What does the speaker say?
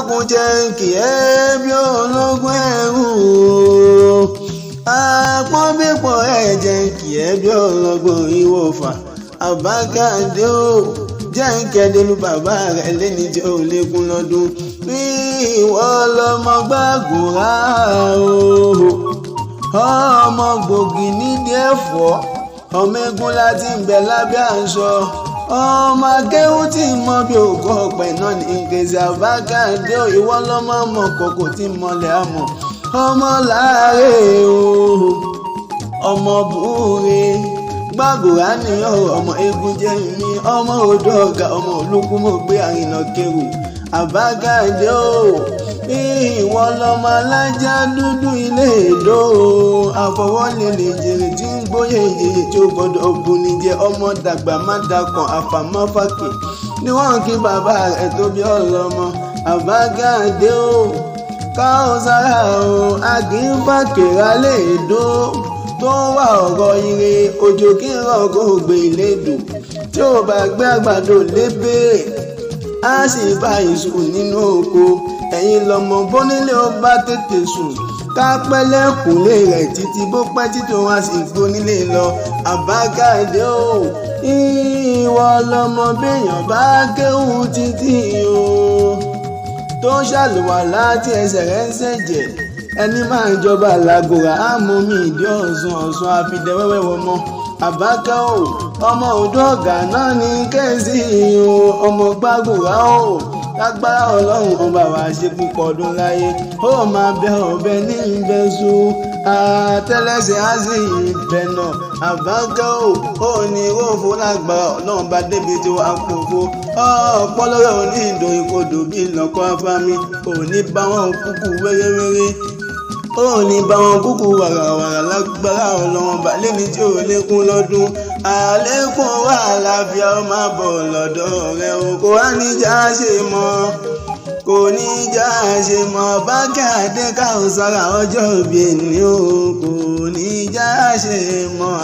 Dákun jẹ́ kí ẹ bí ológun ẹrú o. Àpọ́nbẹ́pọ̀ ẹ̀ jẹ́ kí ẹ bí ọlọ́gbọ́n ìwọ̀fà. Àbákàdé o, jẹ́ ń kẹ́dẹ́lú bàbá rẹ̀ lẹ́ni jẹ́ òlékún lọ́dún. Ìwọ lọmọ gbàgùrà o, ọmọ gbòógì nídìí ẹ̀fọ́, ọmọ eégún láti ń bẹ lábẹ́ aṣọ, ọmọ akéwù tí mọ bí òkú ọ̀pẹ náà ní nkèsì. Àbákàdé o, ìwọ lọmọ mọ kòkò tí mọlẹ̀ àmọ̀, ọmọ láàárẹ̀ o, ọmọ búre gbàgùrà nìyọ, ọmọ eégún jẹ́ mi, ọmọ odò ọ̀gá, ọmọ olókùn mọ̀ gbé àrìnà kẹrù. Àbákàdé o, ìwọ lọmọ alájà dúdú ilé èdò àfọwọ́lélẹ̀ jèrè tí ń gbóyè ìyè tí ó gbọ́dọ̀ buni jẹ, ọmọ dàgbà má dakàn àfàmọ́fàkè ni wọ́n kí bàbá rẹ̀ tó bí ọlọ́mọ. Àbákàdé o, káwọn sára o, àgínfàkèrà lè dó tó ń wá ọ̀rọ̀ ire òjò kí n rọ̀ kó gbé ìlédò tí ó bá gbé àgbàdo lébèrè á sì bá ìṣù nínú oko. Ẹ̀yin lọ́mọ bónílé ó bá tètè sùn ká pẹ́lẹ́kùnlé rẹ̀ títí bó pẹ́ títí wọn á sì gbónílé lọ. Àbákàdé o, ìwọ lọ́mọ béèyàn bá kéwù títí o tó ń ṣàlùwàlá tí ẹsẹ̀ rẹ̀ ń ṣẹ̀jẹ̀, ẹni máa ń jọba làgòrà á mú mi ìdí ọ̀sán ọ̀sán àfidẹ́wẹ́wẹ́ wọmọ. Àbákẹ́ o, ọmọ òdó ọ̀gá náà ní kẹ́sì o, ọmọ gbàgùrà o, lágbára Ọlọ́run ọba wa ṣe púpọ̀ ọdún láyé, ó máa bẹ ọbẹ̀ ní ìbẹ̀sù àtẹlẹsẹ̀ á sì bẹ̀ náà. Àbákẹ́ o, ó ní rófo lágbára Ọlọ́run bá débi tí wàá pòfo ọpọlọ rẹ̀ ò ní ìdòríkodò bí lọ́kọ́ afámi, ò ní bá wọn kúkú wéréwéré, ó ní bá wọn kúkú wàràwàrà lágbára Ọlọ́run bá lẹ́ni tí ò lékún lọ́dún. Àlékún wà láfíà ó máa bọ̀ lọ́dọ̀ rẹ̀ o, kò wá níjà ṣe mọ́, kò níjà ṣe mọ́. Àbákàdé káwọn sára ọjọ́ ìbí ẹni o, kò níjà ṣe mọ́.